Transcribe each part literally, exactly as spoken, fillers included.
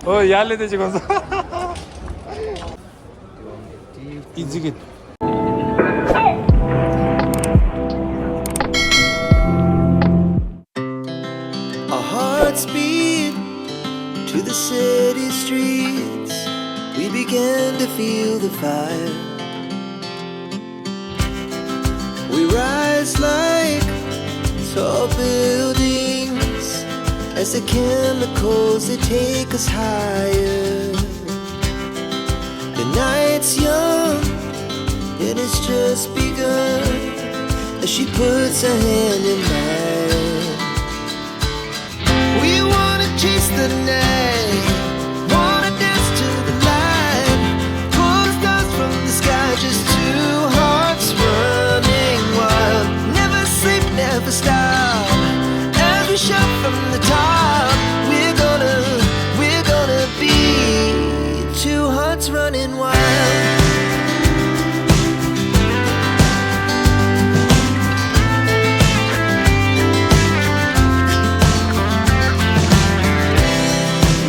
ཨོ་ཡ་ལེ་དེ་ཅི་གོ་སོང་། ཨི་ཛི་གི། Our hearts beat to the city streets. We began to feel the fire. We rise like tall buildings as the chemicals, they take us higher. The night's young and it's just begun as she puts her hand in mine. We wanna chase the night, wanna dance to the light. Pull the stars from the sky, just two hearts running wild. Never sleep, never stop. As we shout from the top, we're gonna, we're gonna be two hearts running wild.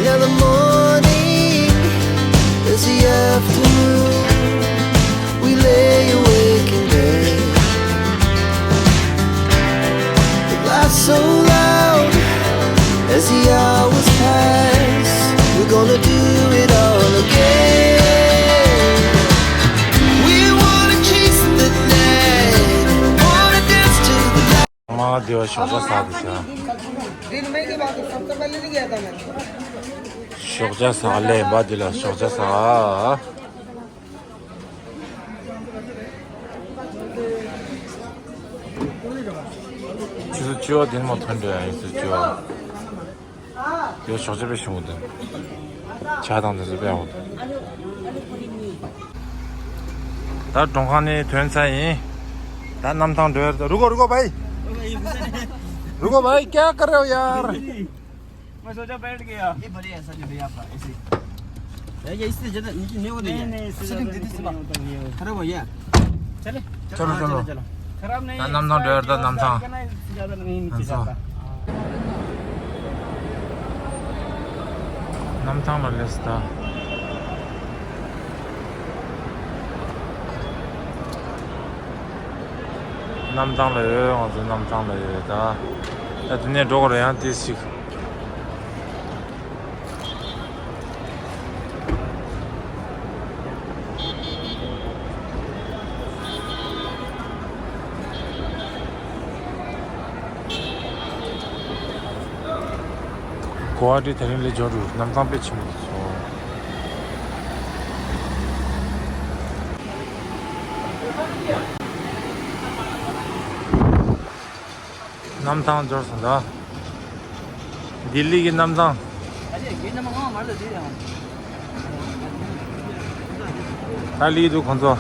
Now the morning is the afternoon. We lay awake in bed. It laughs so loud as the hours pass. We're gonna do it all again. We wanna chase the night, wanna dance to the light. མ་དེ་བ་ཞོགས་ཇ་ཟ་དུ་ཤ། ཞོགས་ཇ་ཟ་ལེ་བ་དེ་ལ་ཞོགས་ཇ་ཟ། ཆུ་ཚོད་བཅུ་པ་དེ་ནས་མ་ཐོན་འདྲ་ཡིན་ཚུལ་བཅུ་པ། དེ་ཞོགས་ཇ་དཔེ་ཞིམ་པོ་འདུག་ཇ་དང་དེ་ཚོ་དཔེ་ཡག་པོ་འདུག་ད་མགྲོན་ཁང་ནས་ཐོན་ཚར་ཡིན། ད་གནམ་ཐང་འགྲོ་ཡ་རེད། रुको रुको भाई। रुको भाई, क्या कर रहे हो यार? मैं सोचा बैठ गया। ये बढ़िया है सर, ये भैया आपका ऐसे ही। यार, ये इससे ज्यादा नीचे नहीं होता नहीं, है। नहीं, इससे सिटिंग ज्यादा दे दी नीचे सिर्फ। नहीं होता, नहीं होता। खराब हो गया। चले? चलो, हाँ, चलो। चलो, चलो। खराब नहीं है, हाँ, नमथांग इसका ड्राइवर था, जो नमथांग। है ना, इससे ज्यादा नहीं नीचे हाँ, जाता। གནམ་ཐང་ལ་སླེབས་སོང་ད། གནམ་ཐང་ལ་ཡོད། ང་ཚོ་གནམ་ཐང་ལ་ཡོད་ད། ད་དེ་ནས་འགྲོ་དགོས་རེད། ཡང་ཏོག་ཙམ་ཞིག་གོ་བ་དེ་དེ་རིང་ལས་འབྱོར་འདུག་གནམ་ཐང་དཔེ་ཆེན་པོ་འདུག་སོང་། གནམ་ཐང་འབྱོར་སོང་ད། ལྡི་ལི་གི་གནམ་ཐང་། ད་ལི་འདུག་ཁོང་ཚོ།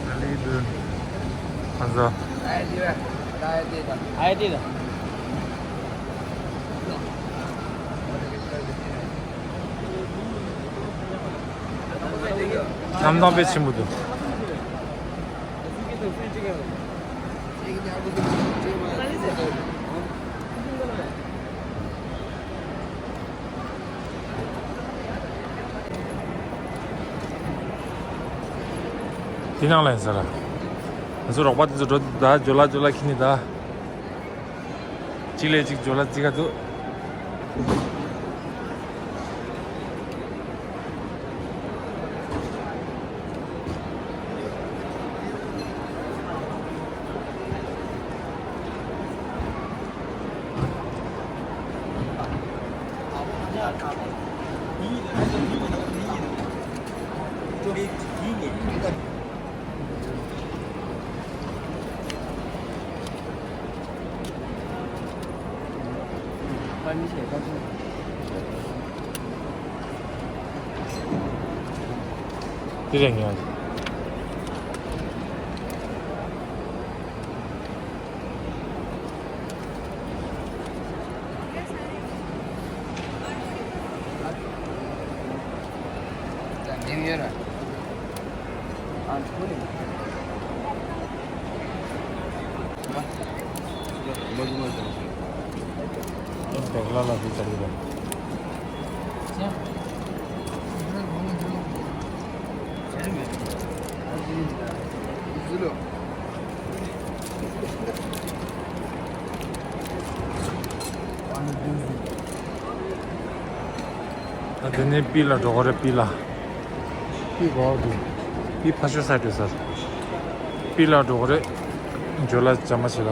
ད་ལི་འདུག་ཁོང་ཚོ། གནམ་ཐང་དཔེ་ཆེན་པོ་འདུག་དེ་ནང་ལ་ཡིན་ས་ར། ང་ཚོ་རོགས་པ་དེ་ཚོ་འགྲོ་འདུག་ད་ཇོ་ལ་ཇོ་ལ་ཁྱི་ནི་ད། གཅིག་ལས་གཅིག་ཇོ་ལ་རྩི་ག་འདུག་དེ་རེད་ངས། བེག་ལ་ལ་དེ་ཚར་གི་རེད། ད་དེ་ནས་པི་ལ་འགྲོ་གི་རེད། པི་ལ། པི་གོ་འདུག་པི་ཕ་ཤོ་ས་དེ་སར། པི་ལ་འགྲོ་གི་རེད། ཇོ་ལ་ཇ་མ་བྱེད་ལ།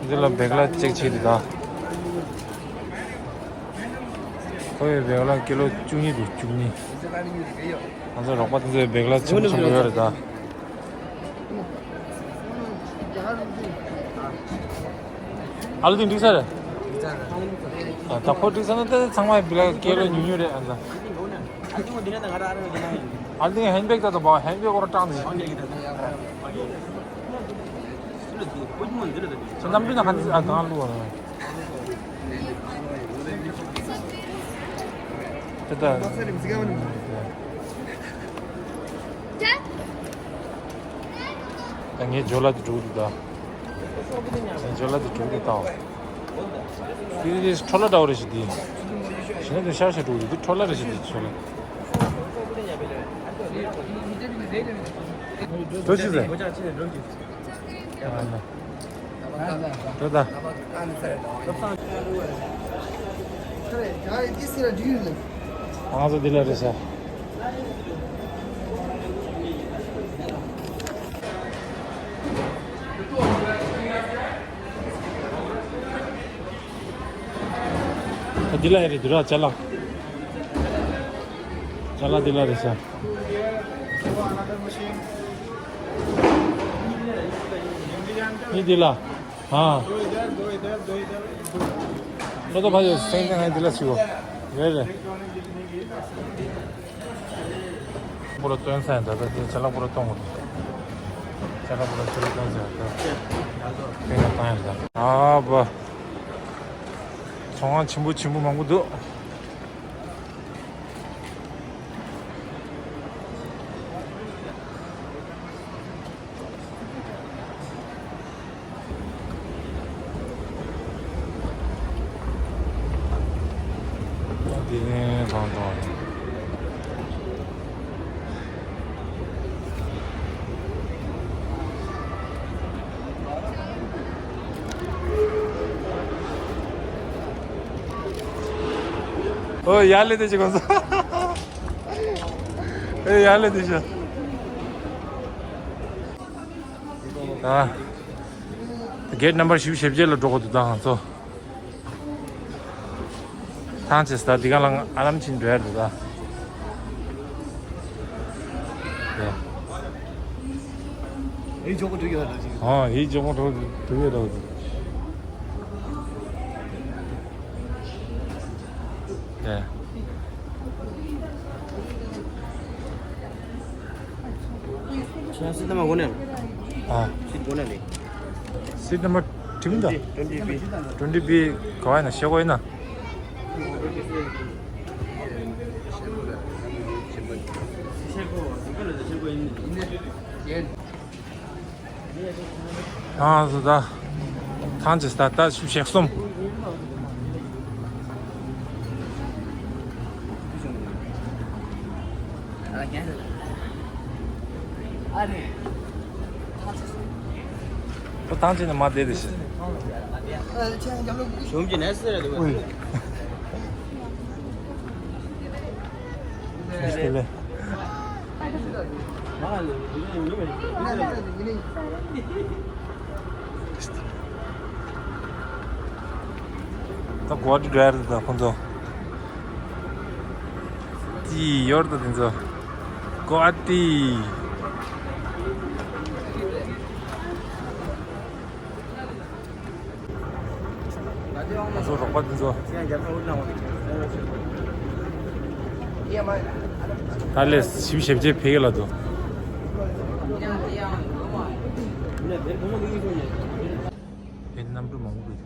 འདི་ལ་བེག་ལ་ཅེག་བྱེད་དུ་ད། ཁོ་བའི་བེག་ལ་ཀི་ལོ་བཅུ་གཉིས་འདུག་བཅུ་གཉིས། ང་ཚོ་རོགས་པ་དེ་ཚོའི་བེག་ལ་ཆེན་པོ་ཆེན་པོ་ཡོད་རེད་ད། ཨ་ལུ་དེ་འགྲིག་ས་རེད། ཨ་ད་ཁོ་འགྲིག་ས་ན་ད་ཚང་མ་བེག་ལ་ཀི་ལོ་ཉུང་ཉུང་རེད། ཨ་ད་ཨ་ལུ་དེ་ཧེན་བེག་ད་ད་བ་ཧེན་བེག་འོར་སྟངས་དེ། ཁྱེད་རྣམ་སྤྲུལ་ནང་ག་ཚོད་ཨ་གང་བླུགས་པ་རེད། དེ་ལྟར། ད་ངས་ཇོ་ལ་དེ་འགྲུག་དེ་ད། ཇོ་ལ་དེ་འགྲུག་དེ་ད། དེ་དེ་ཁྲོ་ལ་འདྲ་བོ་རེད་ཤག་དེ། གཞན་དེ་ཤར་ཤར་འགྲུག་དེ་དེ་ཁྲོ་ལ་རེད་ཤག་དེ་ཇོ་ལ། དོ་ཅི་ཟེར། དེ་ད། ང་ཚོ་འདི་ལ་རེད་ཤག་ད་འདི་ལ་ཡ་རེད་འདུག་ར། ཅ་ལག་ཅ་ལག་འདི་ལ་རེད་ཤག་ནི་འདི་ལ། ཨ། ལོ་ཏོ་ཕ་ཡོ་སེང་སེང་ཧའི་འདི་ལ་ཞིག་གོ། རེད་རེད། པོ་ར་སྟོན་ས་ཡིན་ད། ད་དེ་ཅ་ལག་པོ་ར་གཏོང་གོ། ཅ་ལག་པོ་ར་ཅ་ལག་སྟོན་ས་ཡིན་ད། དེ་ན་བཏང་ཡིན་ད། ཨ་བ། ཚོང་ཁང་ཆེན་པོ་ཆེན་པོ་མང་པོ་འདུག་འདི་ནས་བང་དང་། ཨོ་ཡ་ལེ་དེ་ཅི་གོ་སོང་། ཨེ་ཡ་ལེ་དེ་ཤ། ད། གེ་ཊི་ནམ་བར་བཞི་བཅུ་ཞེ་བརྒྱད་ལ་འགྲོ་དགོས་འདུག་ད་ང་ཚོ། ཐང་ཆད་ད་འདི་ག་ལ་ཨ་རམ་ཆིན་འགྲོ་ཡ་འདུག་ད། ཡ། ཨེ་ཇོ་གོ་འགྲོ་ཡོད་ར་ཅིག་ཨ་ཨེ་ཇོ་གོ་འགྲོ་འགྲོ་ཡོད་ར་ཅིག་ཡ། ཁྱེད་རང་སྲིད་ཐ་མ་གོ་ནས། ཨ། སྲིད་གོ་ནས་རེད། སྲིད་ནམ་བར་ཁྲིམས་ད། ཊུ་ཝེན་ཊི་བི། ཊུ་ཝེན་ཊི་བི་ག་བ་ཡིན་ན་ཤེས་གོ་ཡིན་ན། ཨ་སུ་ད། ཐང་ཆད་ད་ད་བཞི་བཅུ་ཞེ་གསུམ། ཁོ་ཐང་ཆད་ནས་མ་བསྡད་དེ་ཤི། གཞུང་གི་གནས་ཚུལ་རེད་འདུག་གས། ཨུ། ད་གོ་བ་འདི་འདྲ་རེད་ད་ཁོང་ཚོ། ཏི་ཡོར་ད་དེ་ཚོ། གོ་བ་ཏི། ང་ཚོ་རོགས་པ་དེ་ཚོ། ད་ལས་ཞིབ་ཞིབ་བྱེད་ཕེ་གི་ལ་དོ། དེ་གནམ་གྲུ་མང་པོ་འདུག་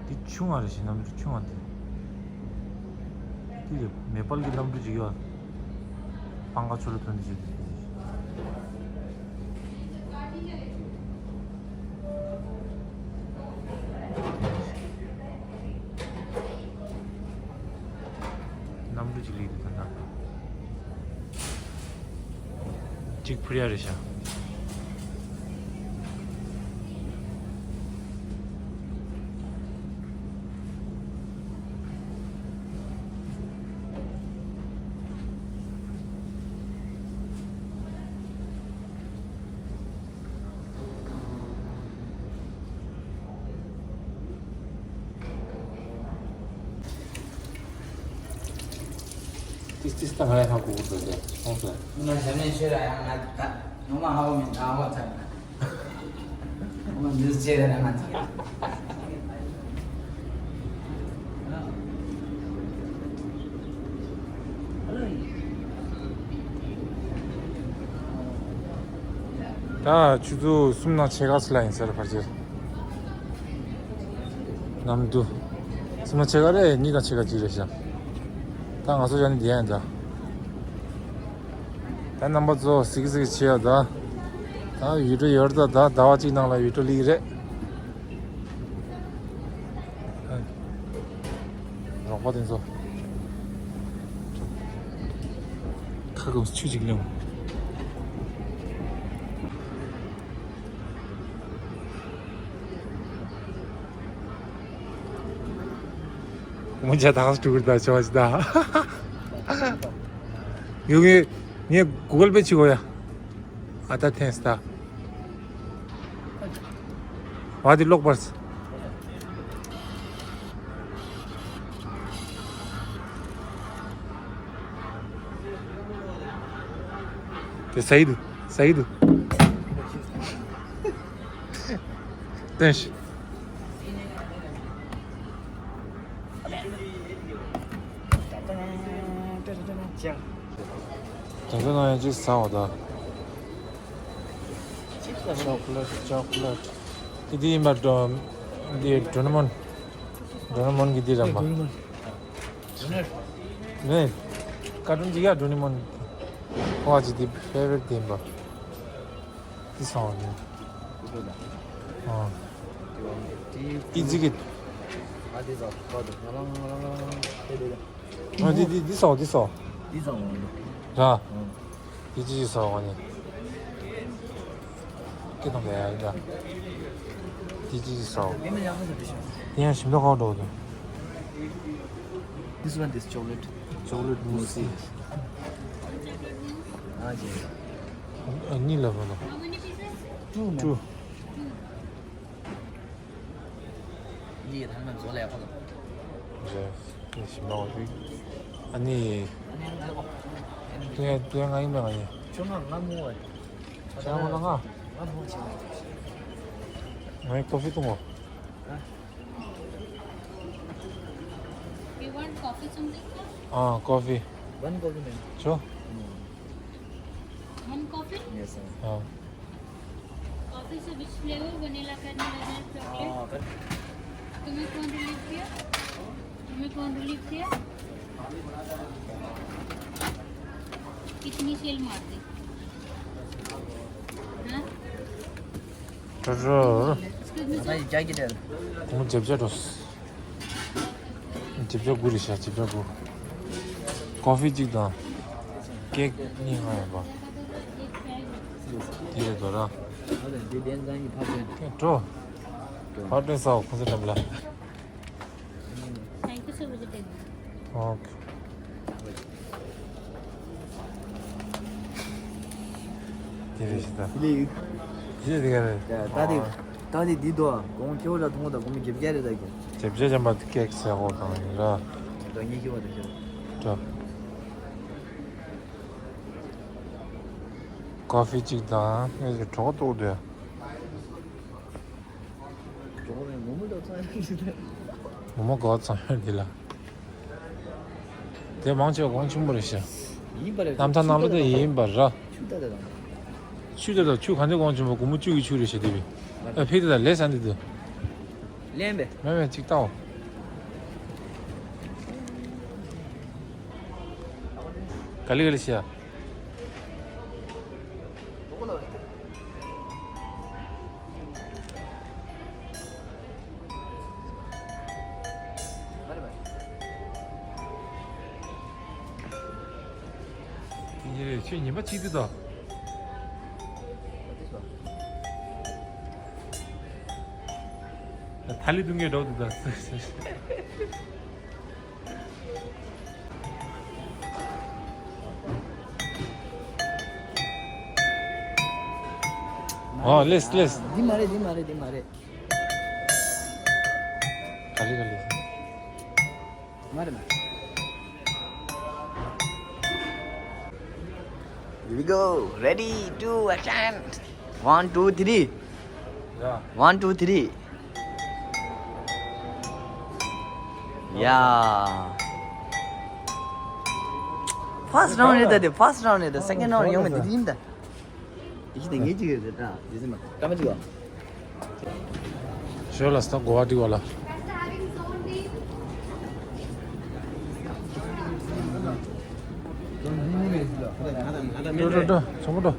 འདི་ཆུང་བ་རེད་ཤག་གནམ་གྲུ་ཆུང་བ་འདི། འདི་རེད། མེ་པལ་གྱི་གནམ་གྲུ་ཅིག་ཡོད། སྤང་ཁ་ཆུ་ལ་ཐོན་ཏེ་བཞུད་དེ། གནམ་གྲུ་ཅིག་སླེབས་འདུག་ད་ལྟ། གཅིག་འཕུར་ཡ་རེད་ཤག་ཏིས་ཏིས་ད་ང་ཡང་ཧ་གོ་གི་འདུག་སྟེ་སོང་ཟེར། ང་ཞ་མེད་ཤོད་ར་ཡང་ང་ད་ངོ་མ་ཧ་གོ་མིན་ད་ཧ་གོ་ཚར་ན། ངོ་མ་འདི་ཟེར་ར་ང་ཚོ། ད་ཆུ་ཚོད་གསུམ་དང་ཕྱེད་ཀ་ཙམ་ལ་ཡིན་ས་རེད་ཕལ་ཆེར། ནམ་དུ། གསུམ་པ་ཕྱེད་ཀ་རེད། གཉིས་དང་ཕྱེད་ཀ་གཅིག་རེད་ཤག་ད་ང་ཚོ་ཡང་ནི་བསྡད་ཡིན་ད། ད་རྣམ་པ་ཚོ་གཟིགས་གཟིགས་བྱེད་ཡ་ད། ད་ཡུལ་གྲུ་ཡོད་ད་ད་ཟླ་བ་གཅིག་ནང་ལ་ཡུལ་གྲུ་སླེབས་ཀྱི་རེད། རོགས་པ་དེ་ཚོ་ཁ་སྐོམ་ཆུ་གཅིག་ལེན། མོ་ཇ་ད་ཧང་སུ་ཀྲུ་གུར་ད་ཆོ་ཅི་ད། ཡོ་ངེ་ངེ་གུ་གལ་པེ་ཆི་གོ་ཡ། ཨ་ད་ཐེངས་ད། བ་དེ་ལོག་པར། དེ་ས་ཡི་དུ་ས་ཡི་དུ། ཏན་ཤི། ད་ལྟ་ན་ཡང་ཅིག་ཟ་འོ་ད། ཅོག་ལེ་ཊི་ཅོག་ལེ་ཊི། དེ་འདི་ཡིན་པ་འགྲོ། འདི་འགྲོ་ནི་མོན། འགྲོ་ནི་མོན་གྱི་འདི་རམ་པ། ནས། ཀར་ཊུན་ཅིག་ཡ་འགྲོ་ནི་མོན། ཁོ་བ་ཅིག་འདི་ཕེ་ཝ་རེཊ་འདི་ཡིན་པ། འདི་སོང་ནི། ཨ། ཨི་ཛི་གི། ཨ་འདི་འདི་འདི་སོང་འདི་སོང་། ར། དེ་ཅི་ཞིག་ཟ་བ་ནི། སྐྱིད་དང་བས་ཡ་ཡིན་ད། དེ་ཅི་ཞིག་ཟ་བ། དེ་ཡང་ཞིམ་མདོག་ཁ་བ་འགྲོ་འདུག This one, this chocolate. Chocolate mousse. ཨ་གཉིས་ལ་བ་ལ། Two, ma'am. Two. འདི་ཐང་མ་བཟོ་ལས་ཁོ་ལ། རེད། ཞིམ་པ་འོ་ཞིག་ཨ་ནི། ཨ་ནི་ང་ལ་ཁོ། ཏུ་ཡ་ཏུ་ཡ་ང་ཡིན་པ་ང་ཡིན། ཁྱོད་ང་ང་མོ་བ། ཁྱོད་ང་ལ་ང་། ང་མོ་ཆེ་བ། ང་ཡིན་ཀོ་ཕི་བཏུང་བ། You want coffee something? ཨ་ཀོ་ཕི། One coffee, ma'am. ཆོ། One coffee? Yes, sir. ཨ། कॉफी से विच फ्लेवर? वनीला का, नहीं वनीला चॉकलेट? तुम्हें कौन रिलीफ किया? तुम्हें कौन रिलीफ किया? कितनी सेल मार दी? हाँ? ཀྲོ་ཀྲོ། Excuse me, sir. ང་ཡི་རྒྱ་གི་དེར། ཁོང་ཇེབ་ཇ་འགྲོ། ཇེབ་ཇ་དགུ་རེད་ཤག་ཇེབ་ཇ་དགུ། ཀོ་ཕི་གཅིག་དང་། ཀེག་གཉིས་ལྔ་ཡོད་པ། དེ་རེད་དོ་ར། འགྲོ། ཕར་སྟོན་ས་འོ་ཁོང་ཚོ་འགྲམ་ལ། Thank you, sir, visiting. ཨོ་ཁེ། དེ་རེད་ཤི་ད། ལི། ཞེས་དེ་ག་རེད། ད་དེ། ད་དེ་འདི་དོ། གོང་ཁེ་བོ་ལ་ཐོང་དང་གོང་མི་རྒྱབ་རྒྱ་རེད་ད་གི། རྒྱབ་རྒྱ་ཅན་པ་ཀེག་ཟེར་གོ་དང་ཡིན་ར། ད་ངས་ཁེ་བོ་ད་ཁེ་བོ། ད། ཀོ་ཕི་གཅིག་དང་ངས་གྲོགས་གཏོགས་དུས། གྲོགས་རེད་མོ་མོ་ད་ཚང་ཡང་ཞིག་རེད། མོ་མོ་གོ་ཚང་ཡང་འདི་ལ། དེ་མང་ཆེ་བ་གོང་ཆེན་པོ་རེད་ཤག་ཡིན་པ་རེད། རྣམ་ཐར་ནང་ལོ་དེ་ཡིན་པ་ར། ཆུ་ད་ད་དང་། ཆུ་ད་ད་ཆུ་ག་འདྲ་གོང་ཆེན་པོ་སྒོར་མོ་བཅུ་གི་ཆུ་རེད་ཤག་དེ་བས། ཨ་ཕི་དེ་ད་ལས་ས་འདི་དུ། ལེན་པས། མེད་མེད་ཅིག་ལྟའོ། ག་ལི་ག་ལི་ཤག་ཡེ་ཁྱོད་ཉི་མ་གཅིག་དུས་དང་། ཐ་ལི་དུང་གི་འགྲོ་དུས་དང་། ཨོ་ལེས་ལེས། འདི་མ་རེད། འདི་མ་རེད། འདི་མ་རེད། ག་ལེ་ག་ལེ། མ་རེད་མ། Here we go. Ready, two, action. One, two, three. Yeah. One, two, three. Yeah. First round is the first round is the second round. ཡོང་མི་འདི་ཡིན་ད། དེ་ཞིག་དེ་ངེད་ཅིག་རེད་ད། དེ་ཟིན་མ་སྐར་མ་གཅིག་བ། ཞོལ་ལ་སྟག་གོ་བ་ཏི་བ་ལ། འགྲོ་འགྲོ་འགྲོ་ཚོང་པ་འགྲོ།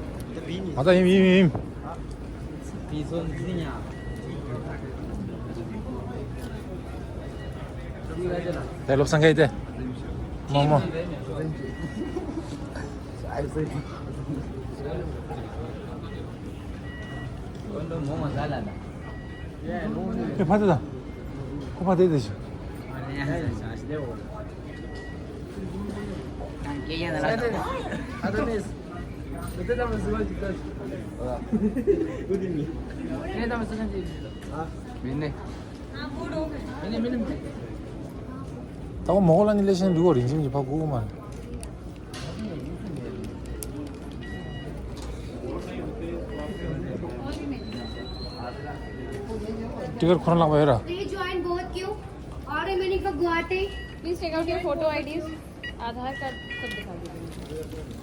ང་ད་ཡིན་ཡིན་ཡིན། དེ་ལོབ་སང་གེ་དེ། མོ་མོ། ཁྱོད་ཕ་དེ་དང་། ཁོ་ཕ་དེ་དེ་ཞིག་མིན་ནི། ད་གོ་མོ་གོ་ལ་ནི་ལེ་ཤན་འདུག་གོ། རིན་ཆེན་གྱི་ཕ་གུ་གུ་མ། टिकट खोलने लगा यार। Please join both queue. Order remaining for Guwahati. Please take out your photo I Ds. आधार कार्ड सब दिखा दीजिए।